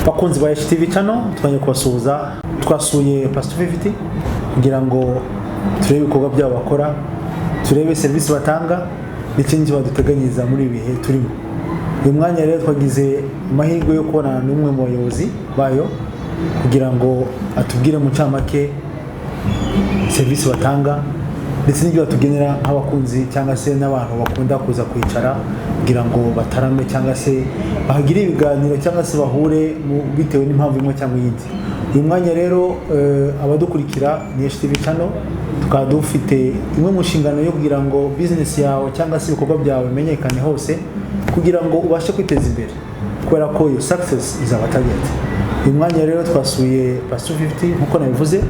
Bakunzi ba HTV channel, twongeye kubasuhuza. Twasuye Plus 250 kugira ngo turebe ibikorwa byabo bakora, turebe serivisi batanga n'ikindi baduteganyiriza muri ibi bihe turimo. Uyu mwanya rero twagize amahirwe yo kubonana n'umwe mu bayobozi bayo kugira ngo atubwire mu ncamake serivisi batanga ndetse n'ibyo batugenera nk'abakunzi cyangwa se n'abantu bakunda kuza kwicara kugira ngo batarame cyangwa se bahagire ibiganiro cyangwa se bahure bitewe n'impamvu imwe cyangwa iyindi. Uyu mwanya rero, abadukurikira ni HTV channel, tukaba dufite imwe mu nshingano yo kugira ngo business yawe cyangwa se ibikorwa byawe bimenyekane hose kugira ngo ubashe kwiteza imbere, kubera ko iyo success is our target. Uyu mwanya rero twasuye Plus 250 nkuko nabivuze.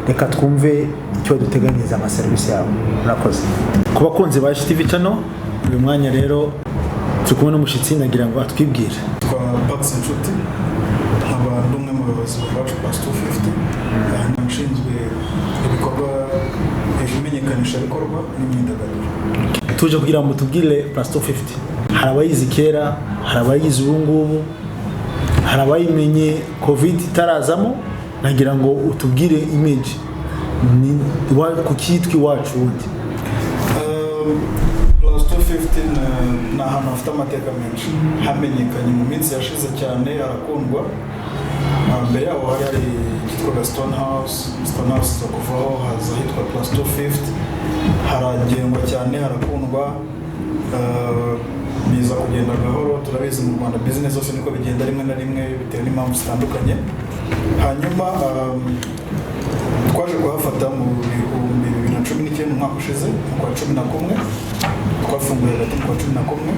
Reka twumve icyo baduteganyiriza nka serivisi yabo. Murakoze. Ku bakunzi ba HTV channel, uyu mwanya rero turi kumwe n'umushyitsi, nagira ngo atwibwire. Twa Pax Inshuti, nkaba ndi umwe mu bayobozi ba Iwacu Plus 250, hanyuma nshinzwe ibikorwa, imenyekanishabikorwa n'imyidagaduro. Tuje kugira ngo mutubwire Plus 250. Hari abayizi kera, hari abayizi ubu ngubu, hari abayimenye COVID itarazamo. Nagira ngo utubwire image ni kuki yitwa Iwacu ubundi? Plus 250 ni ahantu hafite amateka menshi, hamenyekanye mu minsi yashize cyane, harakundwa. Mbere yaho hari icyitwaga Stone House. Stone House iza kuvaho, haza ahitwa Plus 250, haragendwa cyane, harakundwa. Biza kugenda gahoro. Turabizi, mu Rwanda business zose niko bigenda rimwe na rimwe bitewe n'impamvu zitandukanye. Hanyuma twaje kuhafata mu 2019, umwaka ushize mu kwa 11. Twafunguye hagati mu kwa 11,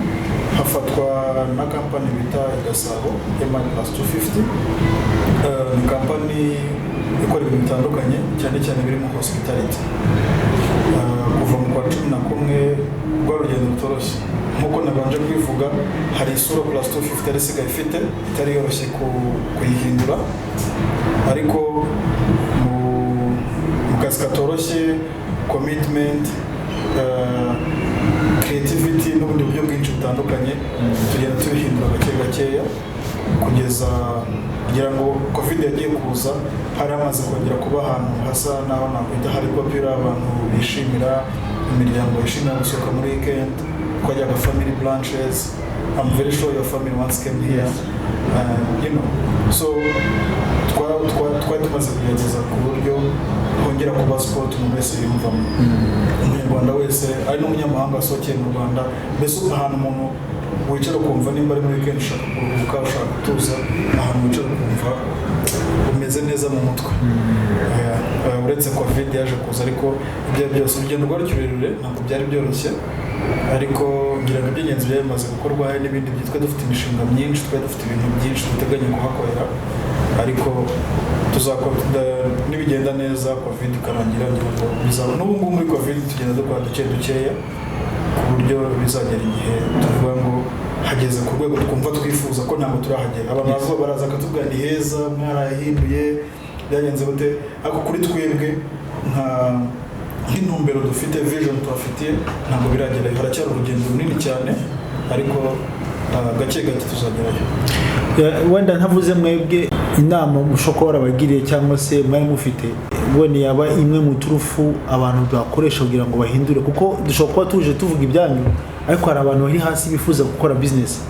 hafatwa na kampani bita Gasabo MI Plus 250. Ni kampani ikora ibintu bitandukanye, cyane cyane birimo hospitality. Kuva mu kwa 11 rwa rugendo rutoroshye, nk'uko nabanje kwivuga, hari isura Plus 250 yari isigaye ifite itari yoroshye kuyihindura, ariko mu kazi katoroshye, commitment, creativity n'ubundi buryo bwinshi butandukanye, tugenda tubihindura gake gakeya kugeza ngira ngo COVID yagiye kuza hari hamaze kongera kuba ahantu hasa naho nakwita hari popular, abantu bishimira, imiryango yishimira gusohoka muri weekend. Twajyaga family brunches. I'm very sure your family once came here. So twari tumaze kugerageza ku buryo hongera kuba spot umuntu wese yiyumvamo, umunyarwanda wese ari n'umunyamahanga wasohokeye mu Rwanda, mbese ahantu umuntu wicara ukumva nimba ari muri weekend ushaka kuruhuka, ushaka gutuza, ahantu wicara ukumva umeze neza mu mutwe. Uretse COVID yaje kuza, ariko ibyo byose urugendo rwari rurerure, ntabwo byari byoroshye, ariko ngira ngo iby'ingenzi byari bimaze gukorwa. Hari n'ibindi byitwa dufite imishinga myinshi, twari dufite ibintu byinshi duteganya kuhakorera, ariko tuzakora nibigenda neza, COVID ikarangira. Ngira ngo bizaba n'ubu ngubu muri COVID tugenda dukora duke dukeya, ku buryo bizagera igihe tuvuga ngo hageze ku rwego twumva twifuza, ko ntabwo turahagera. Abantu bavuga, baraza bakatubwira ni heza, mwarahinduye, byagenze gute? Ariko kuri twebwe nk'intumbero dufite, vision tuhafitiye, ntabwo biragerayo, haracyari urugendo runini cyane, ariko gake gake tuzagerayo. Wenda ntavuze mwebwe, inama mushobora kuba warabagiriye cyangwa se mwari mufite, wenda yaba imwe mu turufu abantu bakoresha kugira ngo bahindure, kuko dushobora kuba tuje tuvuga ibyanyu, ariko hari abantu bari hasi bifuza gukora business.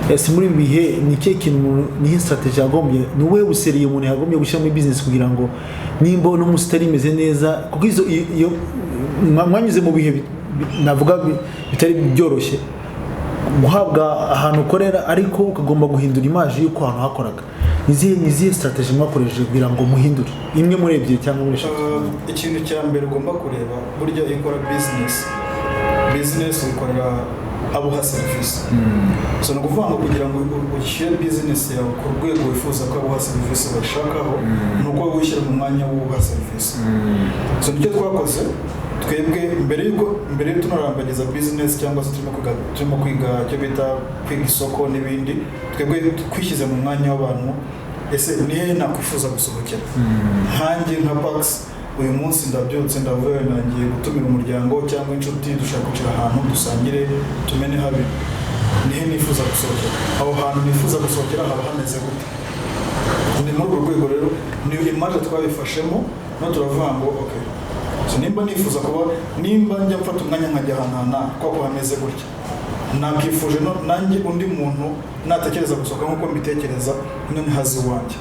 Ese muri ibi bihe ni ikihe kintu umuntu, nihe strategy yagombye, ni ubuhe bu sérieux umuntu yagombye gushyira muri business kugira ngo nimba uno munsi itari imeze neza, kuko izo iyo mwanyuze mu bihe navuga bitari byoroshye guhabwa ahantu ukorera, ariko ukagomba guhindura image y'uko ahantu hakoraga, ni izihe strategy mwakoresheje kugira ngo muhindure, imwe muri ebyiri cyangwa muri eshatu? Ikintu cya mbere ugomba kureba, burya iyo ukora business, business uyikorera abo uha serivisi. So ni ukuvuga ngo kugira ngo ushyire business yawe ku rwego wifuza ko abo uha serivisi bayishakaho, ni uko wowe wishyira mu mwanya w'uha serivisi. So nicyo twakoze twebwe mbere y'uko tunarambagiza business cyangwa se turimo kwiga icyo bita kwiga isoko n'ibindi. Twebwe twishyize mu mwanya w'abantu: ese ni hehe nakwifuza gusohokera? Nkanjye nka Pax, uyu munsi ndabyutse, ndavuye, nagiye gutumira umuryango cyangwa inshuti, dushaka kwicara ahantu dusangire, tumene habi. Nihe nifuza gusohokera? Aho hantu nifuza gusohokera haba hameze gute? Ni muri urwo rwego rero, ni image twabifashemo, no turavuga ngo okay, so nimba nifuza kuba, nimba njya mfata umwanya nkajya ahantu aha n'aha kuko hameze gutya, nakifuje no nanjye undi muntu natekereza gusohoka nk'uko mbitekereza, none hazi iwanjye.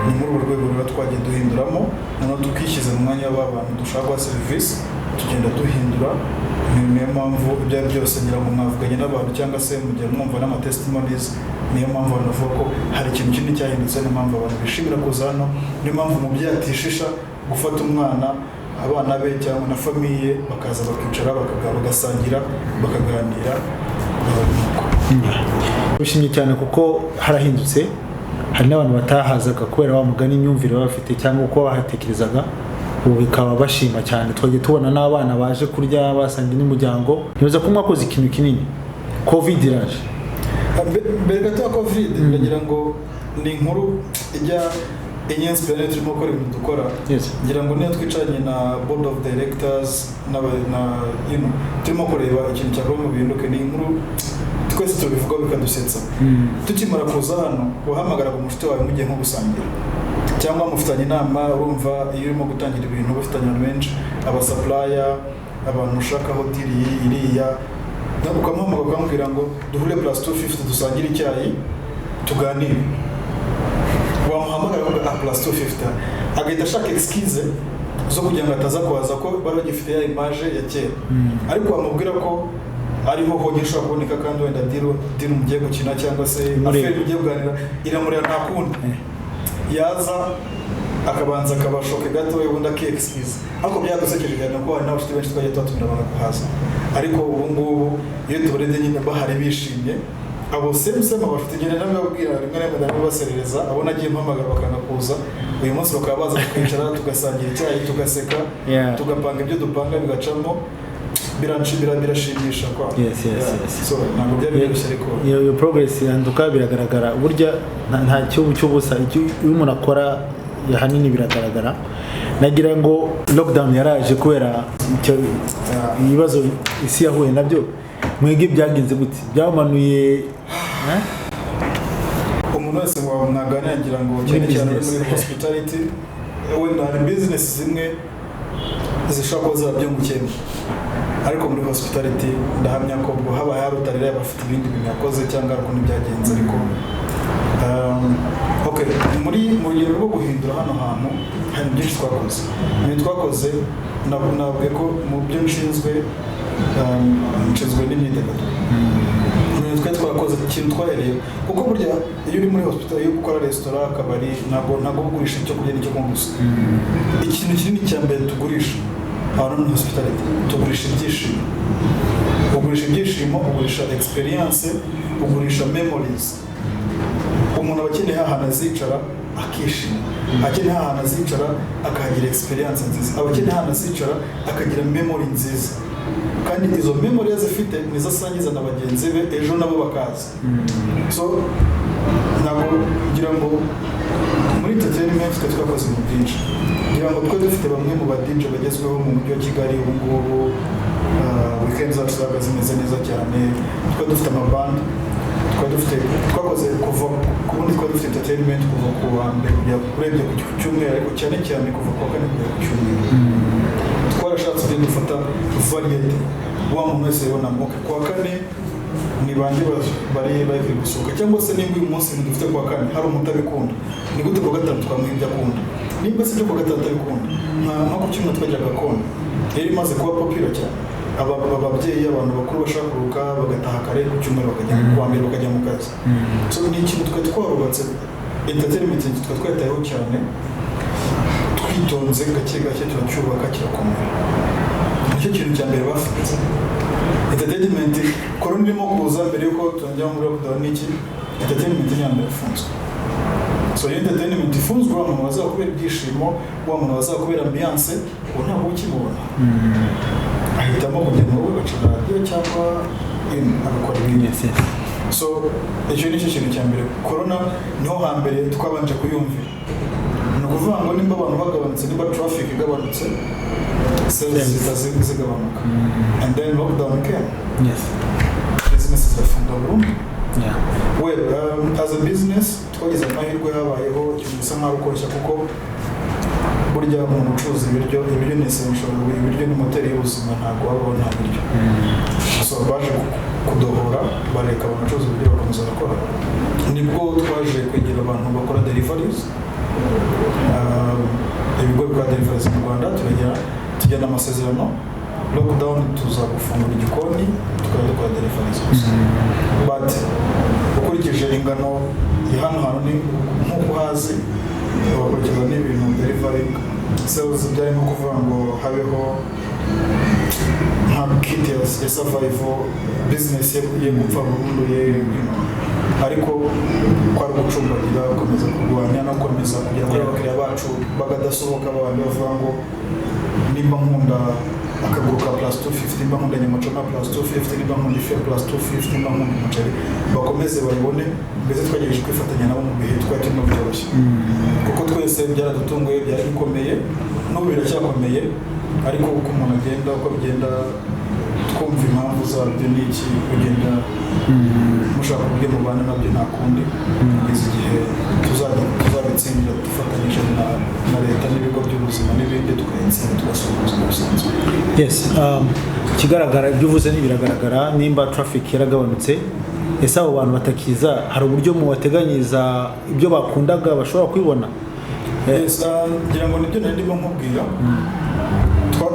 Ni muri urwo rwego rero twagiye duhinduramo, noneho tukishyize mu mwanya w'abantu dushaka guha serivisi, tugenda duhindura. Niyo mpamvu ibyo ari byose, ngira ngo mwavuganye n'abantu cyangwa se mugihe mwumva n'amatestimonies, niyo mpamvu abantu bavuga ko hari ikintu kinini cyahindutse. Niyo mpamvu abantu bishimira kuza hano, niyo mpamvu umubyeyi atishisha gufata umwana, abana be cyangwa na famille, bakaza bakicara, bagasangira, bakaganira. Bishimye cyane kuko harahindutse. Hari n'abantu batahazaga kubera wa mugani imyumvire baba bafite cyangwa uko bahatekerezaga, ubu bikaba bashima cyane. Twagiye tubona n'abana baje kurya basangiye n'umuryango. Ntibaza ko mwakoze ikintu kinini. Covid iraje. Mbere gato ya Covid, ndagira ngo ni inkuru ijya inyenzi planet turimo gukora ibintu dukora. Ngira ngo niyo twicaranye na board of directors na turimo kureba ikintu cyakorwa ngo bihinduke. Ni inkuru twese tubivuga bikadusetsa. Tukimara kuza hano, wahamagaraga umushuti wawe mugiye nko gusangira cyangwa mufitanye inama. Urumva, iyo urimo gutangira ibintu bafitanye abantu benshi, abasupplier, abantu ushakaho deal iyi iriya, ukamuhamagara ukamubwira ngo duhure Plus 250 dusangire icyayi tuganire. Wamuhamagara avuga ah, Plus 250, agahita ashaka excuse zo kugira ngo ataza kuhaza, ko bari bagifite ya image ya kera. Ariko wamubwira ko ariho honyine ushobora kuboneka, kandi wenda deal mugiye gukina cyangwa se Imureba. Affaire mugiye kuganira iramureba, nta kundi yaza akabanza akabashoke gato, ubundi akiexcuse. Ariko byadusekeje cyane kuko hari n'abashuti benshi twagiye tubatumira bagakuhaza, ariko ubu ngubu iyo tubarebye nyine bahari bishimye, abo same same abafite, ngenda nabibabwira rimwe na rimwe, ndabibaserereza, abo nagiye mpamagara bakanga kuza, uyu munsi bakaba baza tukicara tugasangira icyayi, tugaseka, tugapanga ibyo dupanga bigacamo. Birashimisha kwa. Yes. So ntabwo byari byoroshye, ariko Iyo progress yanduka biragaragara. Burya nta cyubu cy'ubusa. Iyo umuntu akora ahanini biragaragara. Nagira ngo lockdown yaraje kubera ibibazo isi yahuye nabyo. Mwebwe byagenze gute? Byamanuye, eh? Umuntu wese mwaganira, ngira ngo cyane cyane uri business. Muri hospitality, wenda hari business zimwe zishobora kuba zarabyungukiyemo, ariko muri hospitality ndahamya ko ubwo habaye hari utarera yaba afite ibindi bintu yakoze cyangwa hari ukuntu byagenze. Ariko okay, muri mu rugendo rwo guhindura hano hantu hari byinshi twakoze. Ibintu twakoze, nabwiye ko mu byo nshinzwe, nshinzwe n'imyidagaduro. Ibintu twari twakoze, ikintu twahereye, kuko burya iyo uri muri hospital, iyo ukora resitora, akabari, ntabwo uba ugurisha icyo kurya n'icyo kunywa gusa. Ikintu kinini cya mbere tugurisha ahantu ni hospitality. Tugurisha ibyishimo, ugurisha ibyishimo, ugurisha experience, ugurisha memories. Umuntu aba akeneye ahantu azicara akishima, akeneye ahantu azicara akahagira experience nziza, aba akeneye ahantu azicara akagira memory nziza. Kandi izo memory iyo azifite nizo asangiza na bagenzi be, ejo nabo bakaza. So ntabwo ngira ngo muri entertainment twe twakoze ibintu byinshi. Ngira ngo twe dufite bamwe mu ba DJ bagezweho mu mujyi wa Kigali ubu ngubu. Weekend zacu zabaga zimeze neza cyane. Twe dufite amaband, twari dufite, twakoze kuva ku bundi, twari dufite entertainment kuva ku wa mbere kujya urebye ku cyumweru, ariko cyane cyane kuva ku wa kane kugera ku cyumweru. Twarashatse ibyo dufata variété, wa muntu wese yibona ngo ku wa kane ni bande bari bari gusohoka, cyangwa se nimba uyu munsi ibintu dufite ku wa kane hari umuntu utabikunda, ni gute ku wa gatanu twamuha ibyo akunda? Nimba si ibyo ku wa gatanu atabikunda, nko ku cyumweru twagira gakondo yari imaze kuba popular cyane. Ababyeyi, abantu bakuru bashaka kuruhuka bagataha kare ku cyumweru, bakajya ku wa mbere bakajya mu kazi. So ni ikintu twari twarubatse, entertainment twari twitayeho cyane, twitonze, gake gake turacyubaka kirakomera. Nicyo kintu cya mbere bafite, entertainment. Corona irimo kuza, mbere yuko tujya muri lockdown n'iki, entertainment ni iya mbere ifunzwe. So iyo entertainment ifunzwe, wa muntu waza kubera ibyishimo, wa muntu waza kubera ambiance, uwo ntabwo ukimubona. Ahitamo kujya mu rugo agacana radiyo cyangwa agakora ibindi. So icyo ni cyo kintu cya mbere. Corona niho hambere twabanje kuyumvira. Ni ukuvuga ngo nimba abantu bagabanutse, nimba traffic igabanutse, sales zihita zigabanuka. And then lockdown came, business zirafunga burundu. Well, as a business twagize amahirwe, habayeho ikintu gisa nkaho koroshya, kuko burya umuntu ucuruza ibiryo, ibiryo ni essential, ibiryo ni moteri y'ubuzima, ntabwo wabaho nta biryo. So baje kudohora, bareka abantu bacuruza ibiryo bakomeza gukora. Nibwo twaje kwegera abantu bakora deliveries, ibigo bikora deliveries mu Rwanda, turagera tugena amasezerano, lockdown tuza gufungura igikoni, tukaba dukora deliveries gusa. But ukurikije ingano ya hano hantu, ni nk'uko uhazi, bakurikiza n'ibintu delivery sales, byari nko kuvuga ngo habeho nka kit ya survival business ye gupfa burundu ye. Ariko kwari gucumbagira, gukomeza kurwanya no gukomeza kugira ngo abakiriya bacu bagadasohoka, babandi bavuga ngo nimba nkunda akaguru ka Plus 250, nimba nkunda nyama choma Plus 250, nimba nkunda ifi ya Plus 250, nimba nkunda umuceri, bakomeze bayibone. Mbese twagerageje kwifatanya nabo mu bihe twari turimo byoroshye, kuko twese byaradutunguye, byari bikomeye, n'ubu biracyakomeye. Ariko uko umuntu agenda, uko bigenda twumva impamvu zabyo n'iki, ugenda mushaka uburyo mubana nabyo, nta kundi, kugeza igihe tuzabitsindira dufatanyije na leta n'ibigo by'ubuzima n'ibindi, tukayitsinda, tugasubira ubuzima busanzwe. Yes, ikigaragara ibyo uvuze ni biragaragara, nimba traffic yaragabanutse, ese abo bantu batakiza hari uburyo mubateganyiriza ibyo bakundaga bashobora kubibona? Yes, ngira ngo nibyo nari ndimo nkubwira.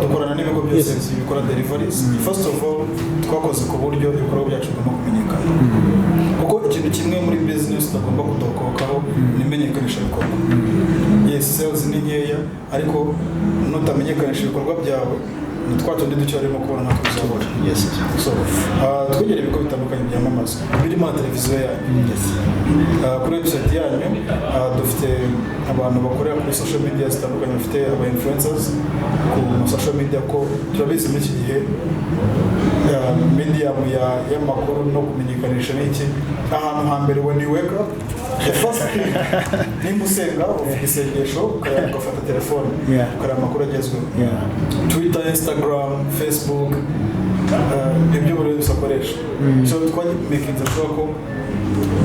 Dukorana n'ibigo byose bikora deliveries. First of all, twakoze ku buryo ibikorwa byacu bigomba kumenyekana, kuko ikintu kimwe muri business utagomba kudokokaho ni imenyekanisha bikorwa. Yes, sales ni nkeya, ariko nutamenyekanisha ibikorwa byawe, ni twa tundi duke barimo kubona natwe uzabona. So twegera ibigo bitandukanye byamamaza, birimo na televiziyo yanyu. Kuri website yanyu, dufite abantu bakorera kuri social media zitandukanye, bafite aba influencers ku ma social media, ko turabizi muri iki gihe medium y'amakuru no kumenyekanisha n'iki, ahantu hambere, when you wake up, the first thing, nimba usenga uvuga isengesho, ugafata telefone, ukareba amakuru agezweho. Twitter, Instagram, Facebook, ibyo buri wese akoresha. So twamakinze sure ko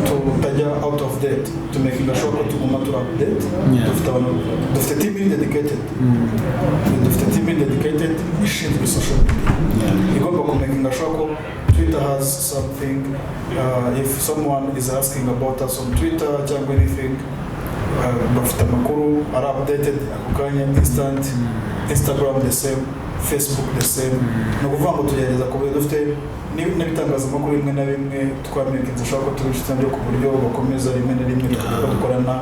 tutajya out of date, tumakinga sure ko tuguma turi update. Dufite abantu, dufite team iri dedicated, dufite team iri dedicated ishinzwe social media, igomba kumakinga sure ko Twitter has something, if someone is asking about us on Twitter cyangwa anything, bafite amakuru ari updated ako kanya, instant. Instagram the same, Facebook the same. Ni ukuvuga ngo tugerageza ku buryo dufite n'ibitangazamakuru bimwe na bimwe twamakinze sure ko turi inshuti nabyo, ku buryo bakomeza rimwe na rimwe tukavuga ko dukorana.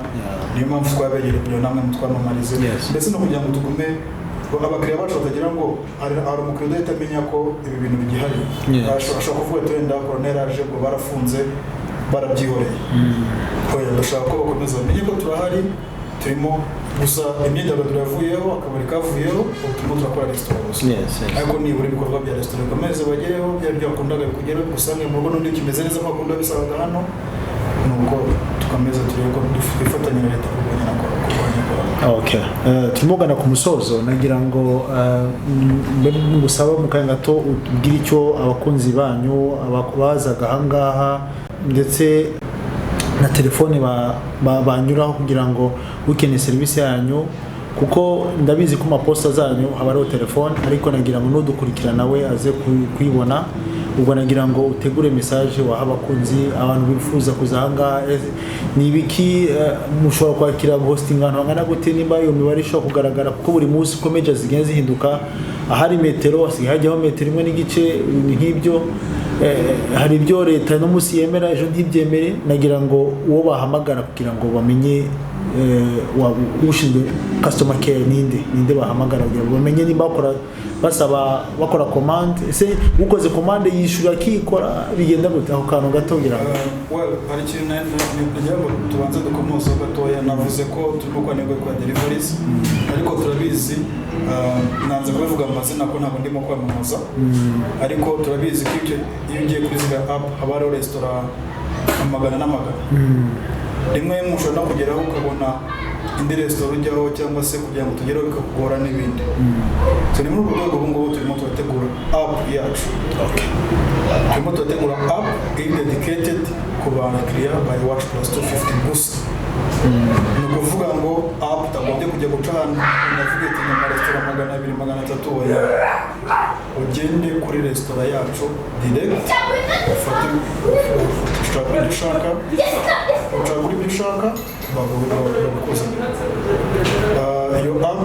Niyo mpamvu twabegereye kugira ngo namwe mutwamamarize, ndetse no kugira ngo tugume abakiriya bacu batagira ngo hari umukiriya udahita amenya ko ibi bintu bigihari. Ashobora kuvuga ati wenda korona yaraje ngo barafunze, barabyihoreye. Oya, ndashaka ko bakomeza bamenye ko turahari, turimo gusa imyidagaduro yavuyeho, akabari kavuyeho, ubu turimo turakora resitora gusa. Ariko nibura ibikorwa bya resitora bikomeze bagereho, byaba ibyo wakundaga bikugereho, bigusange mu rugo, n'undi kimeze neza nk'uko wakunda bisabaga hano. Nuko tukomeza turebe ko twifatanya na leta kurwanya korona. Okay. Turimo kugana ku musozo, nagira ngo mbe ngusaba mu kanya gato ubwire icyo abakunzi banyu bazaga ahangaha, ndetse na telefone banyuraho kugira ngo ukeneye serivisi yanyu, kuko ndabizi ko maposita zanyu haba hariho telefone, ariko nagira ngo n'udukurikira nawe aze kuyibona. Ubwo nagira ngo utegure message waha abakunzi, abantu bifuza kuza ahangaha. Ni ibiki mushobora kwakira, hosting ahantu hangana gute, nimba iyo mibare ishobora kugaragara, kuko buri munsi uko measures zigenda zihinduka, ahari metero hasigaye hajyaho metero 1.5, ibintu nk'ibyo. Hari ibyo leta no munsi yemera, ejo ntibyemere. Nagira ngo uwo bahamagara kugira ngo bamenye ushinzwe customer care ninde bahamagara kugira ngo bamenye nimba bakora, basaba, bakora commande, ese ukoze commande yishyura akikora, bigenda gute? Ako kantu gato kugira ngo Well, hari ikintu nagira ngo tubanze dukomozeho gatoya. Navuze ko turimo gukora nibwo kwa deliveries, ariko turabizi, nanze kubivuga mu mazina ko ntabwo ndimo kwamamaza, ariko turabizi ko iyo ugiye kuri ziriya app haba hariho resitora amagana n'amagana. Rimwe rimwe ushobora no kugeraho ukabona indi resitora ujyaho, cyangwa se kugira ngo tugereho bikakugora n'ibindi. So ni muri urwo rwego ubu ngubu turimo turategura app yacu. Turimo turategura app iri dedicated ku bakiriya ba Iwacu Plus 250 gusa. Ni ukuvuga ngo app utagombye kujya guca ahantu navuga ati ni amaresitora 200, 300. Oya, ugende kuri resitora yacu direct, ufate, ushaka ibyo ushaka, ucagura ibyo ushaka, babikuzanira. Iyo app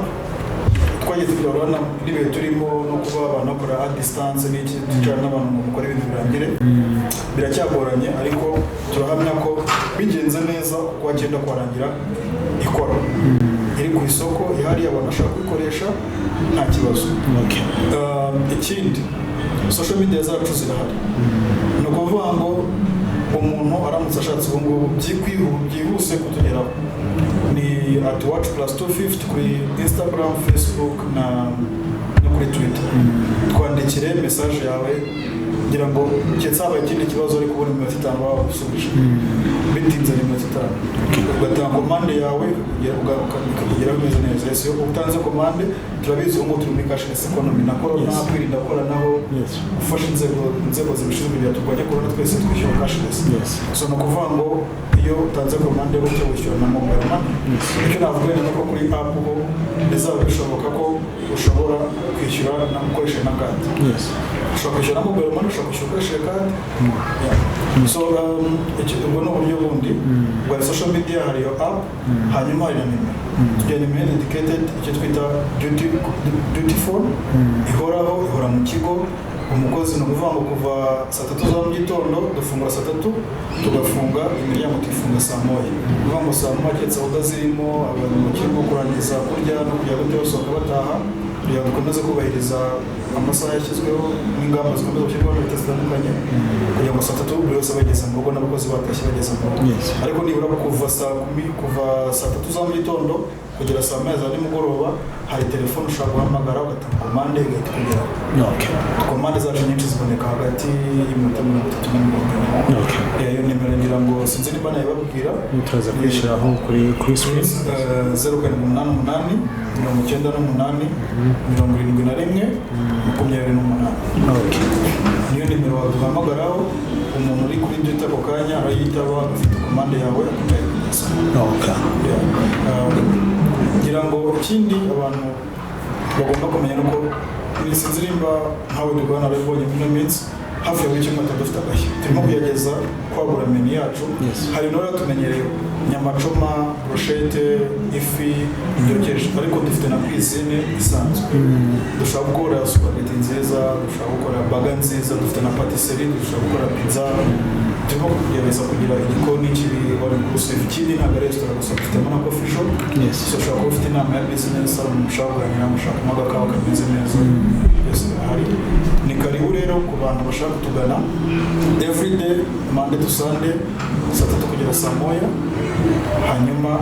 twagiye tugarura n'ibihe turimo no kuba abantu bakora a distance n'iki, twicara n'abantu ngo mukore ibintu birangire, biracyagoranye, ariko turahamya ko bigenze neza uko wagenda kwarangira ikora iri ku isoko, ihari, abantu bashaka kuyikoresha nta kibazo. Ikindi, social media zacu zirahari. Ni ukuvuga ngo umuntu aramutse ashatse ubu ngubu byihuse kutugeraho ni @Iwacu plus 250 kuri Instagram, Facebook no kuri Twitter. Twandikire message yawe, ngira ngo keretse habaye ikindi kibazo, ariko ubona iminota 5 waba usubije, bitinze ni iminota 5, ugatanga komande yawe ikakugeraho imeze neza. Ese iyo utanze komande, turabizi ubu ngubu turi muri cashless economy na corona, kwirinda koranaho, gufasha inzego zibishinzwe kugira turwanye corona, twese twishyura cashless. So ni ukuvuga ngo iyo utanze komande gutyo wishyura na mobile money. Icyo navuga wenda ni uko kuri app ho bizaba bishoboka ko ushobora kwishyura na ukoresheje na card. Ushobora kwishyura na mobile money, ushobora kwishyura ukoresheje card. Yeah. So ubwo ni uburyo bundi. Ubwo hari social media, hari iyo app, hanyuma hari na nimero. Tugira nimero dedicated, icyo twita duty phone ihoraho, ihora mu kigo. Umukozi, ni ukuvuga ngo kuva saa 3 za mu gitondo, dufungura saa 3, tugafunga imiryango, tuyifunga saa 1. Ni ukuvuga ngo saa 1, keretse order zirimo, abantu bakirimo kurangiza kurya no kujya gute, basohoka bataha, kugira ngo dukomeze kubahiriza amasaha yashyizweho n'ingamba zikomeza gushyirwaho na leta zitandukanye, kugira ngo saa 3 buri wese bageze mu rugo n'abakozi batashye bageze mu rugo. Ariko nibura kuva saa 10, kuva saa 3 za mu gitondo kugera saa 1 za nimugoroba, hari telefone ushobora guhamagara ugatanga komande igahita ikugeraho. Komande zacu nyinshi ziboneka hagati y'iminota 30 na 40. Iyo nimero ngira ngo sinzi niba nayibabwira. Turaza kuyishyiraho kuri screen. 0788 98 71 28. Niyo nimero waduhamagaraho. Umuntu uri kuri duty ako kanya arayitaba, afite komande yawe akayikugeza. Yeah. Ngira ngo ikindi abantu bagomba kumenya nuko sinzi nimba nkawe dukorana narabibonye, muri ino minsi hafi ya buri cyumweru tuba dufite agashya, turimo kugerageza kwagura menu yacu. Hari ibintu rero tumenyereye, nyamacoma, brochette, ifi byokeje, ariko dufite na cuisine isanzwe. Dushobora gukora spaghetti nziza, dushobora gukora burger nziza, dufite na patisserie, dushobora gukora pizza. Turimo kugerageza kugira igikoni kiri all inclusive. Ikindi, ntabwo ari resitora gusa, dufitemo na coffee shop. So ushobora kuba ufite inama ya business, hari umuntu ushaka kuganira, mushaka kunywa agakawa kameze neza, byose birahari. Ni karibu rero ku bantu bashaka kutugana every day, Monday to Sunday, saa 3 kugera saa 1. Hanyuma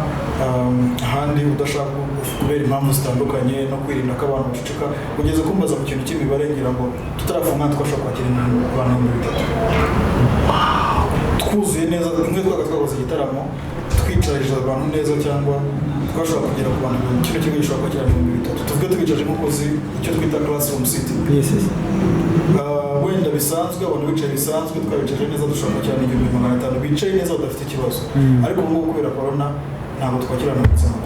ahandi udashaka kubera impamvu zitandukanye no kwirinda ko abantu baceceka, ugeze kumbaza ku kintu cy'imibare, ngira ngo tutarafunga twashobora kwakira abantu 3000 twuzuye neza. Rimwe twaga twakoze igitaramo twicarije abantu neza, cyangwa twashobora kugera ku bantu ibihumbi, kino kigo gishobora kwakira 3000, tuvuge tubicaje nk'ukozi icyo twita classroom seating. Yes. Wenda bisanzwe, abantu bicaye bisanzwe, twabicaje neza, dushobora kwakira 1500 bicaye neza badafite ikibazo. Ariko ubu ngubu kubera corona ntabwo twakira munsi ya 200,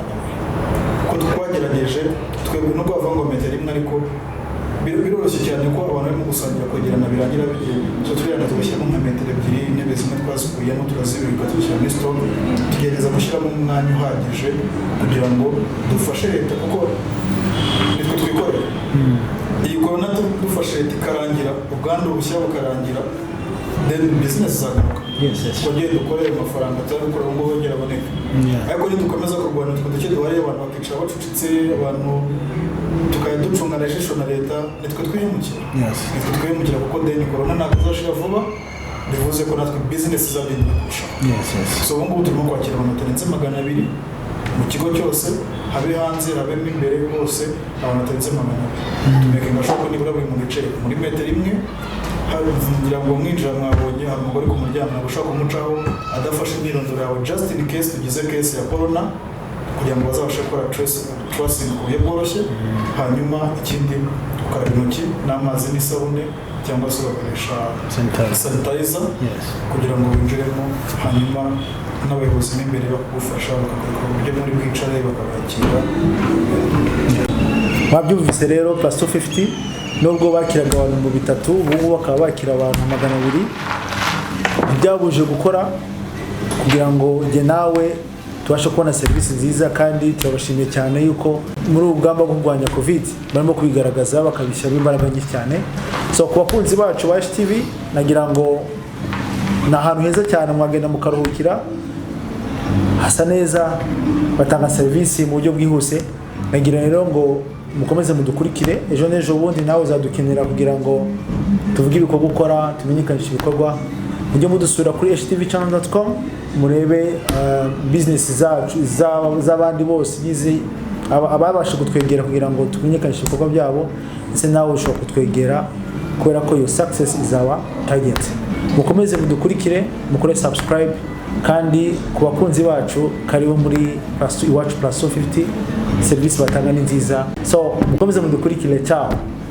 kuko twagerageje twebwe nubwo bavuga ngo metero imwe, ariko biroroshye cyane ko abantu barimo gusangira kwegerana birangira bigiye. So turenda tugashyiramo nka metero 2, intebe zimwe twazikuyemo turazibika, tuzishyira muri stock, tugerageza gushyiramo umwanya uhagije kugira ngo dufashe leta, kuko nitwe twikorera iyi corona. Dufashe leta ikarangira, ubwandu bushya bukarangira, then business izagaruka. Twongere dukorere amafaranga tutari gukora ubu ngubu yongere aboneke. Ariko nidukomeza kurwana utwo duke duhari, abantu bakicara bacucitse, abantu tukajya ducungana ijisho na leta, nitwe twihemukira. Nitwe twihemukira, kuko then corona ntabwo izashira vuba, bivuze ko natwe business izadindira kurushaho. So ubu ngubu turimo kwakira abantu batarenze 200 mu kigo cyose, habe hanze habemo imbere hose, abantu batarenze 200. Tumakinga sure ko nibura buri muntu yicaye muri metero imwe. Ngira ngo mwinjira mwabonye hari umugore ku muryango, ntabwo ushobora kumucaho adafashe imyirondoro yawe, just in case tugize case ya corona, kugira ngo bazabashe gukora tracing ku buryo bworoshye. Hanyuma ikindi, ukaraba intoki n'amazi n'isabune cyangwa se ugakoresha Sanitizer. sanitizer kugira ngo winjiremo. Hanyuma n'abayobozi mo imbere bakagufasha, bakakwereka uburyo muri bwicare, bakabakira. Mwabyumvise rero, Plus 250, nubwo bakiraga abantu 3000, ubu ngubu bakaba bakira abantu 200, ntibyabuje gukora kugira ngo jye nawe tubashe kubona serivisi nziza. Kandi turabashimiye cyane yuko muri ubu rugamba bwo kurwanya COVID barimo kubigaragaza, bakabishyiramo imbaraga nyinshi cyane. So ku bakunzi bacu ba HTV, nagira ngo ni ahantu heza cyane mwagenda mukaruhukira, hasa neza, batanga serivisi mu buryo bwihuse. Nagira rero ngo mukomeze mudukurikire. Ejo n'ejo bundi nawe uzadukenera kugira ngo tuvuge ibikorwa ukora, tumenyekanishe ibikorwa. Mujye mudusura kuri htvchannel.com, murebe business zacu, z'abandi bose nyizi ababasha kutwegera kugira ngo tumenyekanishe ibikorwa byabo. Ndetse nawe ushobora kutwegera kubera ko iyo success izaba target. Mukomeze mudukurikire, mukore subscribe. Kandi ku bakunzi bacu, karibu muri Iwacu Plus 250. Serivisi batanga ni nziza, so mukomeze mudukurikire. Ciao.